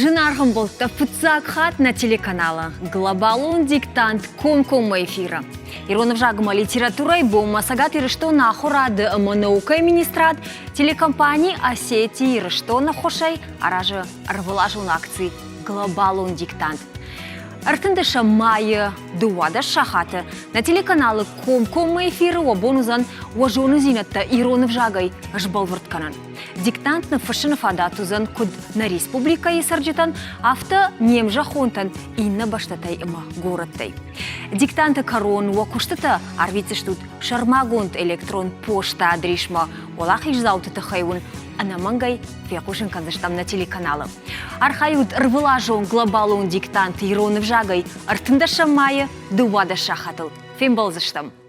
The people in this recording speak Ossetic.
Зынаргъ ӕмбӕлттӕ, фыццаг хатт нӕ телеканалы глобалон диктант комкоммӕ эфиры. Ирон ӕвзагмӕ литературӕйы бонмӕ Цӕгат Ирыстоны ахуырады ӕмӕ наукӕйы министрад телекомпани Осетия Ирыстоны ӕххуысӕй аразы ӕрвылазон акци «Глобалон диктант». 13 майы 12 сахаты нӕ телеканалы комкоммӕ эфиры уӕ бон уыдзӕн уӕ зонындзинӕдтӕ ирон ӕвзагӕй сбӕлвырд кӕнын. Диктант ныффыссыны фадат уыдзӕн куыд нӕ республикӕйы цӕрджытӕн, афтӕ не мзӕххонтӕн иннӕ бӕстӕтӕй ӕмӕ горӕттӕй. Диктанты кӕрон уӕ куыстытӕ арвитдзыстут сӕрмагонд электрон посты адрисмӕ. Уӕлахиздзауты тыххӕй уын ӕнӕмӕнгӕй фехъусын кӕндзыстӕм нӕ телеканалы. Архайут ӕрвылазон глобалон диктант ирон ӕвзагӕй 13 майы 12 сахатыл. Фембӕлдзыстӕм!